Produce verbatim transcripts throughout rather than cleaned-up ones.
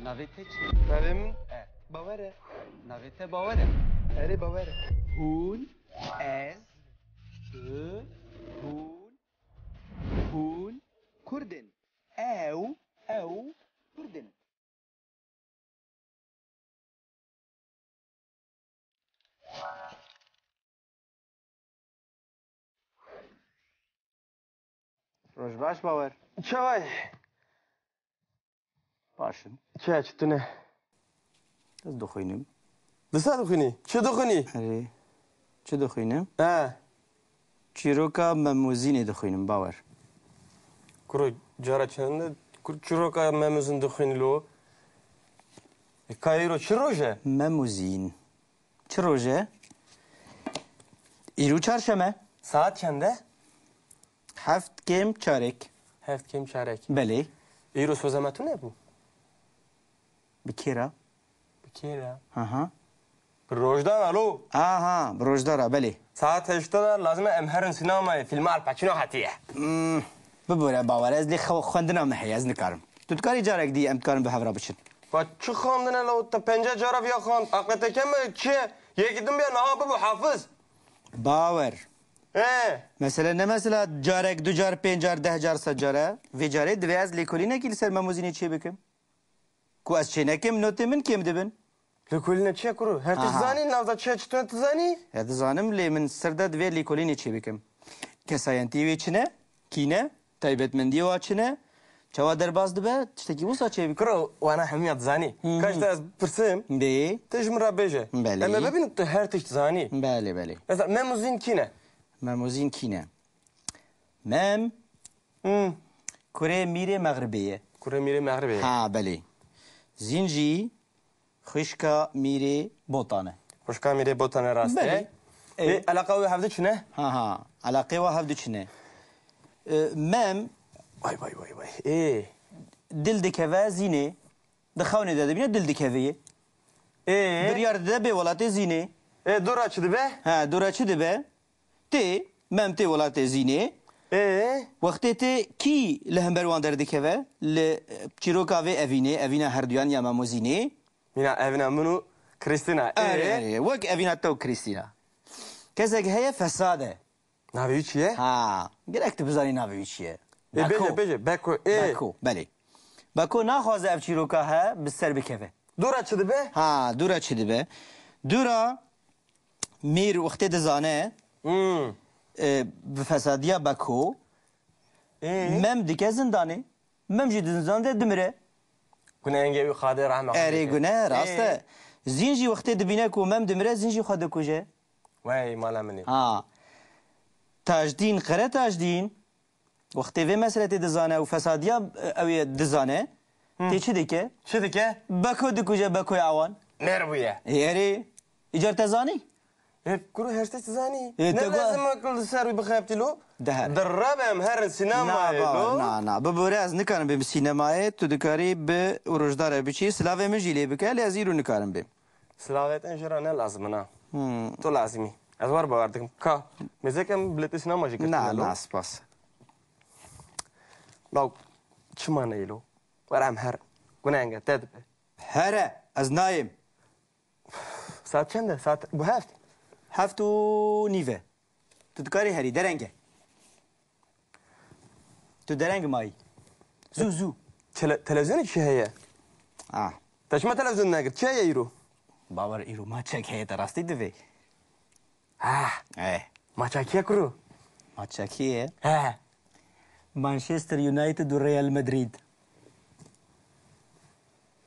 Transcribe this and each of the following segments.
Navê te çi? Navê min? E. Bawer e. Navê te Bawer e? Erê, Bawer e. Hûn, ez, tu, hûn, hûn Kurd in. Ew, ew Kurd in. Roj baş, Bawer. Çawa yî? Baş im. Çi, çi tune? Ez dixwînim. Disa dixwînî? Çi dixwînî? Erê. Çi dixwînim? He. Çîroka Mem û Zînê dixwînim, Bawer. Kuro, cara çend e? Kur çîroka Mem û Zîn dixwînî lo? E, ka îro çi roj e? Mem û Zîn. Çi roj e? Îro çarşeme. Saet çend e? Heft kêm çarek. Heft kêm çarek. Belê. Îro soza me tune bû? Bi kê re? Bi kê re? Ha ha. Bi Rojdar a lo. Aha, bi Rojdar a, belê. Saet heşt de lazim e em herin sînemayê, fîlma Al Pacino hatiye. Hmm, bibore Bawer, ez lê xew-, xwendina min heye, ez nikarim. Tu dikarî carek dî em dikarin bi hev re biçin. Va çi xwendine lo, te penca cara viya xwend. Aqlê te kem e, çi ye? Yekî din bîya niha bibo hafiz. Bawer. He. Mesele ne mesela carek, du car, pênc car, deh car, sed car e. Vê carê divê ez lêkolînekî li ser Mem û Zînê çêbikim. Ku ez çênekim, notê min kêm dibin. Lêkolîne çi ye kuro? Her tişt zanî, navza çi ye, çi tune tu zanî? Ya dizanim, lê min sir de divê lêkolînê çêbikim. Kesayentî wê çi ne? Kî ne? Taybetmendiyê wa çi ne? Çawa derbas dibe? Tiştekî wisa çêbikim. Kuro, wana hemiya dizanî. Hı hı. Kaş te ez pirsim, dê, te ji min re bêje. Belê. Em ê bibînin tu her tişt zanî. Belê, belê. Mesela Mem û Zîn kî ne? Mem û Zîn kî ne? Mem. Hmm. Kurê Mîrê Mexribê ye. Kurê Mîrê Mexribê ye. Ha, belê. Zîn jî xwişka Mîrê Botan e. Xwişka Mîrê Botan e, rast e. Belê. Ê, ê, eleqa wê hevdu çi ne? Ha, ha. Eleqê wa hevdu çi ne? E, Mem. Vay, vay, vay, vay. Ê. Dil dikeve Zînê. Di xewnê de dibîne dil dikeve yê. Ê. Biryar dide bê welatê Zînê. Ê, dora çi dibe? Ha, dora çi dibe? Tê, Mem tê welatê Zînê. Ê? Wextê tê kî li hember wan derdikeve? Li, e, çîroka vê evînê, evîna herduyan ya Mem û Zînê. Mîna evîna min û Krîstîna. Erê, ê, erê, wek evîna te û Krîstîna. Kesek heye fesad e. Navê wî çi ye? Ha, gerek tu bizanî navê wî çi ye. Ê, bêje, Beko. Bêje, Beko, ê. Beko, belê. Beko naxwaze ev çîroka he bi ser bikeve. Dora çi dibe? Ha, dora çi dibe? Dora Mîr wextê dizane, hmm, e, bi fesadiya Beko, ê, Mem dike zindanê. Mem jî di zindan de dimire. Gunehengê wî Xadê rehme xwe bike. Erê, guneh, rast e. Ê. Zîn jî wextê dibîne ku Mem dimire, Zîn jî xwe dikuje. Wey mala min ê. Ha. Tajdîn, Qere Tajdîn, wextê vê meseletê dizane û fesadiya, e, ew ê dizane, hı, tê çi dike? Çi dike? Beko dikuje, Bekoya awan. Mêr bûye. Ê, erê. Îcar te zanî? Ê, kuro, her tişt zanî. Ê, ne te go- lazim e ku li ser wî bixebitî lo. Dihere. Direbe em herin sînemayê lo. Na, na, na. Bibore ez nikarim bêm sînemayê. Tu dikarî bi Rojdarê biçî. Silavê min jî lê bike, lê ez îro nikarim bêm. Silavê te jê re ne lazim e, na. Hmm. Tu lazim î. Ez wer bawer dikim. Ka, mêzek em bilêtê sînema jî girtine lo. Na, na, spas. Law, çima neyê lo? Were em herin. Gunehenge te dibe. Here, ez nayêm. Saet çend e? Saet bû heft. Heft û nîv e. Tu dikarî herî, dereng e. Tu dereng mayî. Zû, zû. Tele-, televizyonê çi heye? Ah. Te çima televizyon negirt? Çi heye îro? Bawer, îro maçek heye, te rastî divê. Ah. Eh. Maça kî ye kuro? Maça kî ye? He. Manchester United û Real Madrid.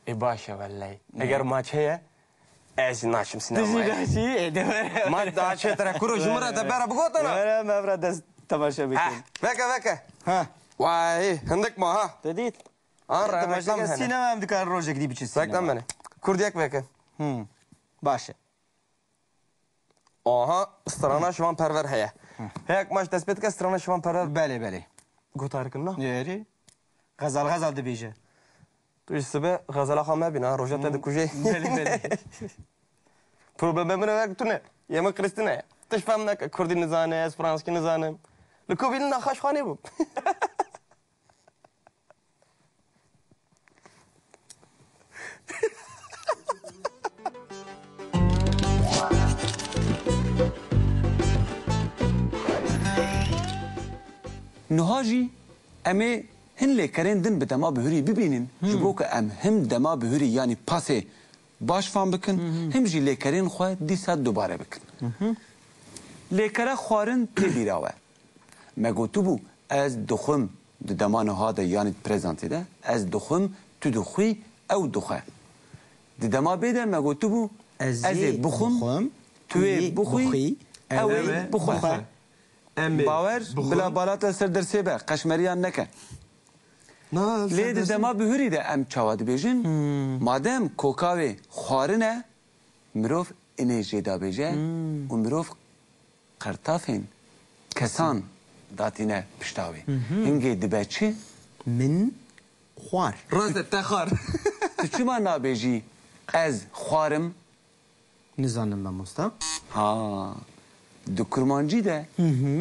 Ê, baş e wellahî. Ne? Eger maç heye, ez jî naçim sînemayê. Tu jî naçî? Ê, de were. Maç daha çêtir e. Kuro, ji min re te bera bigotana. Were, me vira dest temaşe bikin. Ha, veke, veke. Ha. Vay, hindik ma ha. Te dît? An re, temaşe reklam hene. Sînema em dikarin rojek dî biçin sînema. Reklam hene. Kurdiyek veke. Hmm. Baş e. Aha, strana Şivan Perwer heye. Hı. Heyek maç dest pê dike strana Şivan Perwer. Belê, belê. Gotarkin na? Erê. Xezal, xezal dibêje. Tu ji sibe xezala xwe mebîne, ha, roja te dikujê. Belê, belê. Probleme min ew tune. Yê min Krîstîne ye. Tişt fem neke, kurdî nizane, ez franskî nizanim. Li ku bînin naxaş xwe nêbûm. Niha jî em ê hin lêkerên din bi dema bihurî bibînin, ji bo ku em him dema bihurî, yanî pasê baş fam bikin, him jî lêkerên xwe dîsa dubare bikin. Lêkere xwarin tê bîra we. Me gotibû, ez dixwim, di dema niha de, yanî di prezentê de, ez dixwim, tu dixwî, ew dixwe. Di dema bê de me gotibû, ez ê bixwim, tu ê bixwî, ew ê bixwe. Em ê Bawer, bixwin. Bila balata ser dersê be, qeşmeriyan neke. Na, ser dersê. Lê di dema bihurî de em çawa dibêjin? Madem koka wê xwarin e, mirov inê jê dabêje û mirov qertafên kesan datîne pişta wê. Hingê dibe çi? Min xwar. Rast e, te xwar. Tu çima nabêjî ez xwarim? Nizanim mamosta. Ha. Di kurmancî de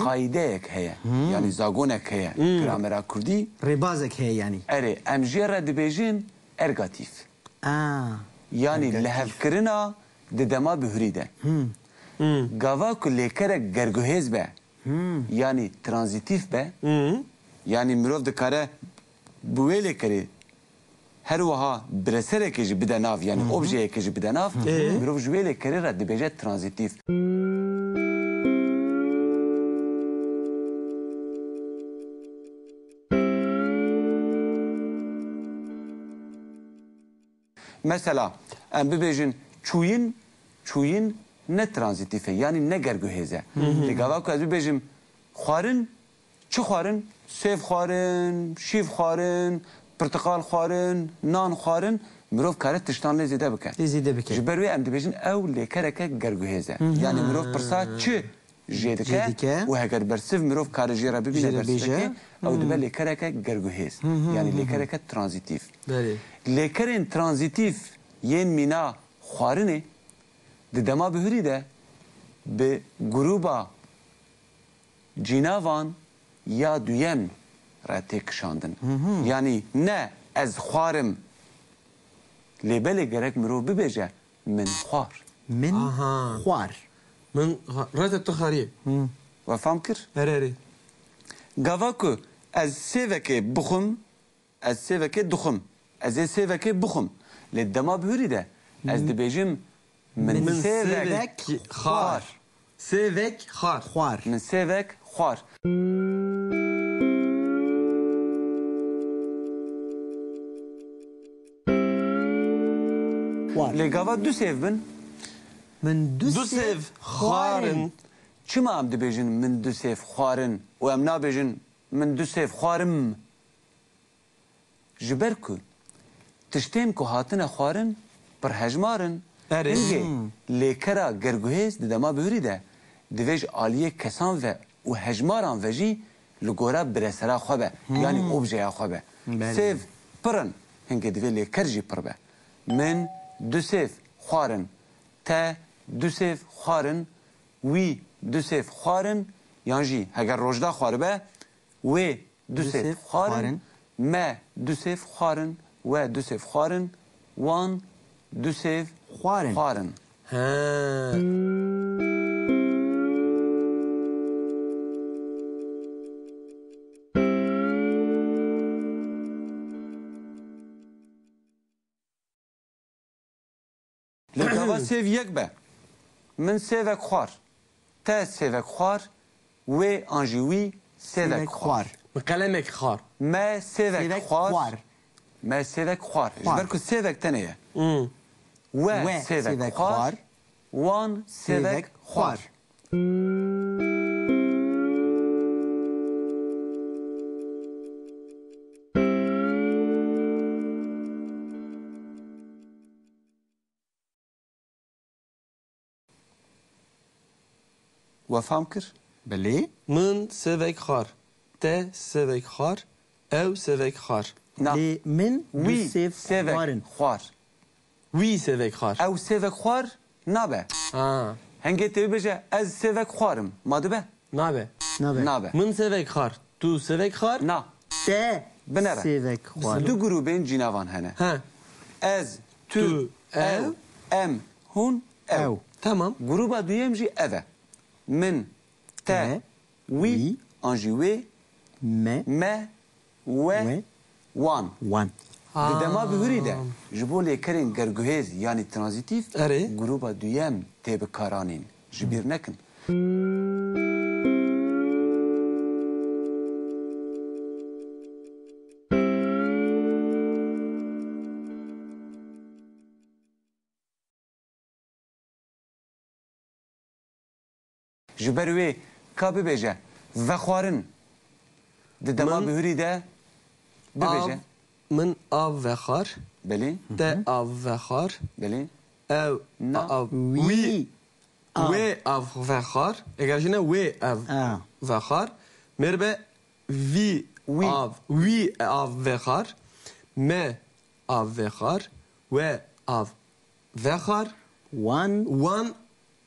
qaîdeyek heye. Yanî zagonek heye. Gramera kurdî. Rêbazek heye yanî. Erê, em jê re dibêjin ergatîf. A. Yanî lihevkirina di dema bihurî de. Gava ku lêkerek gerguhêz be, yanî tranzîtîf be, yanî mirov dikare bi wê lêkerê her wiha bireserekê jî bide nav, yanî objeyekê jî bide nav, mirov ji wê lêkerê re dibêje tranzîtîf. Mesela, em bibêjin çûyin, çûyin ne tranzîtîf e, yanî ne gerguhêz e. Lê gava ku ez bibêjim xwarin, çi xwarin? Sêv xwarin, şîv xwarin, pirtiqal xwarin, nan xwarin, mirov kare tiştan lê zêde bike. Lê zêde bike. Ji ber wê em dibêjin ew lêkereke gerguhêz e. Yanî mirov pirsa çi jê dike û heger bersiv mirov kare jê re bibîne bersivekê, ew dibe lêkereke gerguhêz. Yanî lêkereke tranzîtîf. Belê. Lêkerên tranzîtîf yên mîna xwarinê di dema bihurî de bi grûba cînavan ya duyem re tê kişandin. Yanî ne ez xwarim, lê belê gerek mirov bibêje min xwar. Min xwar. Min xwa-, rete tu xariyê. We fam kir? Erê, erê. Gava ku ez sêvekê bixwim, ez sêvekê dixwim. Ez ê sêvekê bixwim. Lê dema bihurî de ez dibêjim min sêvek xwar. Sêvek xwar. Xwar. Min sêvek xwar. Xwar. Lê gava du sêv bin? Min du sêv xwarin. Çima em dibêjin min du sêv xwarin û em nabêjin min du sêv xwarim? Ji ber ku tiştên ku hatine xwarin pir hejmar in, erê, hingê lêkera gerguhêz di dema bihurî de divê ji aliyê kesan ve û hejmaran ve jî li gora biresera xwe be, yanî objeya xwe be. Belê. Sêv pir in, hingê divê lêker jî pir be. Min du sêv xwarin, te du sêv xwarin, wî du sêv xwarin, yan jî heger rojda xwaribe, wê du sêv xwarin, me du sêv xwarin, we du sêv xwarin, wan du sêv xwarin. He. Lê gava sêv yek be. Min sêvek xwar. Te sêvek xwar. Wê an jî wî sêvek xwar. Min qelemek xwar. Me sêvek xwar. Me sêvek xwar. Ji ber ku sêvek tenê ye. We sêvek xwar. Wan sêvek xwar. We fam kir? Belê. Min sêvek xwar. Te sêvek xwar. Ew sêvek xwar. Na. Lê min du sêv xwarin. Wî sêvek xwar. Ew sêvek xwar nabe. Ha. Hingê tê bibêje ez sêvek xwarim. Ma dibe? Nabe. Nabe. Nabe. Min sêvek xwar. Tu sêvek xwar? Na. Te sêvek xwar. Binere. Du grûbên cînavan hene. He. Ez, tu, ew, em, hûn, ew. Ew. Tamam. Grûba duyem jî ev e. Min, te, wî, an jî wê, Me. Me, we, We. wan. Wan. Di dema bihurî de ji bo lêkerên gerguhêz yanî tranzîtîf Erê. grûba duyem tê bikaranîn. Ji bîr nekin. Ji ber wê ka bibêje vexwarin. Di dema Min bihurî de bibêje. av, min av vexwar. Belê. Te av vexwar. Belê. Ew Na. av. Wî. Wî. Av. Wê av vexwar. Eger jî ne wê ev A. vexwar. Mêr be vî Wî. av. Wî av vexwar. Me av vexwar. We av vexwar. Wan. Wan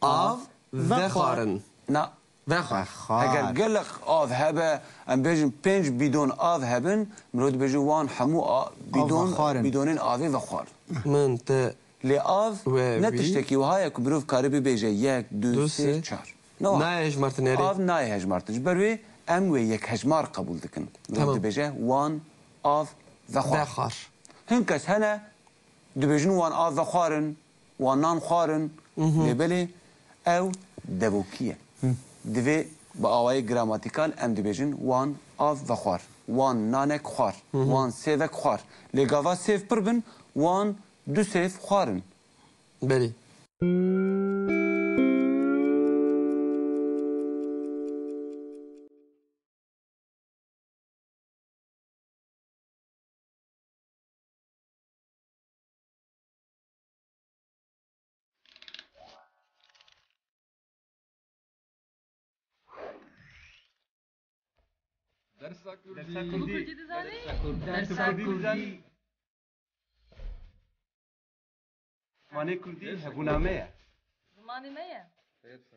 av Av vexwar. vexwarin. Na. Vexwar. Vexwar. Eger gelek av hebe, em bêjin pênc bîdon av hebin, mirov dibêje wan hemû a-, bîdon, vexwarin. bîdonên avê vexwar. Min te Lê av We ne wî. tiştekî wiha ye ku mirov kare bibêje yek, du, Du, sê, sê. çar. Ne wiha. Nayê hejmartin erê. Av nayê hejmartin. Ji ber wê em wê yek hejmar qebûl dikin. Mirov Tamam. dibêje wan av vexwar. Vexwar. Hin kes hene dibêjin wan av vexwarin, wan nan xwarin, Mhm. lê belê ew devokî ye. Divê bi awayê gramatîkal em dibêjin wan av vexwar, wan nanek xwar, Mhm. wan sêvek xwar. Lê gava sêv pir bin, wan du sêv xwarin. Belê. Dersa Kurdî. Dersa Kurdî. Kurdî dizanî? Dersa Kurdî. Dersa Kurdî dizanî? Zimanê Kurdî hebûna me ye. Zimanê me ye. Dersa